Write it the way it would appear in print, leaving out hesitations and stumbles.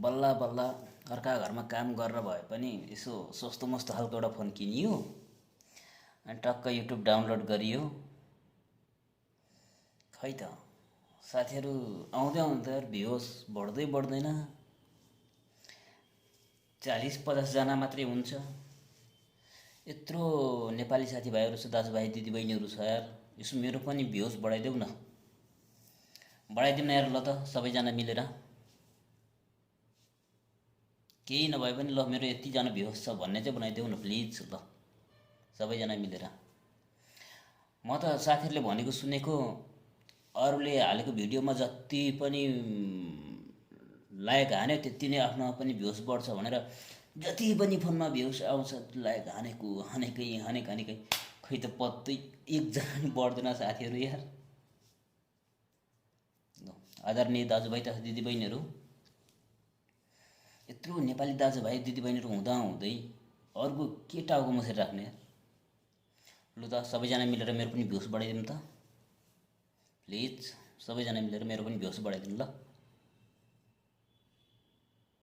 बल्ल बल्ल अर्का घरमा काम गरेर भए पनि यसो सस्तो मस्तो खालको एउटा फोन किनियो अनि टक्क युट्युब डाउनलोड गरियो। खै त साथीहरू आउँदै आउँदै भ्युज बढ्दैन, 40-50 जना मात्रै हुन्छ। यत्रो नेपाली साथीभाइहरू छ, दाजुभाइ दिदीबहिनीहरू छ यार, यसो मेरो पनि भ्युज बढाइदेऊ न, बढाइदिउँ न यार ल त सबैजना मिलेर। केही नभए पनि ल मेरो यतिजना भ्युज छ भन्ने चाहिँ बनाइदेऊ न प्लिज ल, सबैजना मिलेर। म त साथीहरूले भनेको सुनेको, अरूले हालेको भिडियोमा जति पनि लाइक हान्यो त्यति नै आफ्नोमा पनि भ्युज बढ्छ भनेर, जति पनि फोनमा भ्युज आउँछ लाइक हानेकै खै त पत्तै एकजना पनि बढ्दैन साथीहरू यार। आदरणीय दाजुभाइ तथा दिदीबहिनीहरू, यत्रो नेपाली दाजुभाइ दिदीबहिनीहरू हुँदा हुँदै अरूको के टाउको मुसेर राख्ने यार। लु त सबैजना मिलेर मेरो पनि भ्युज बढाइदिउँ त प्लिज, सबैजना मिलेर मेरो पनि भ्युज बढाइदिनु ल।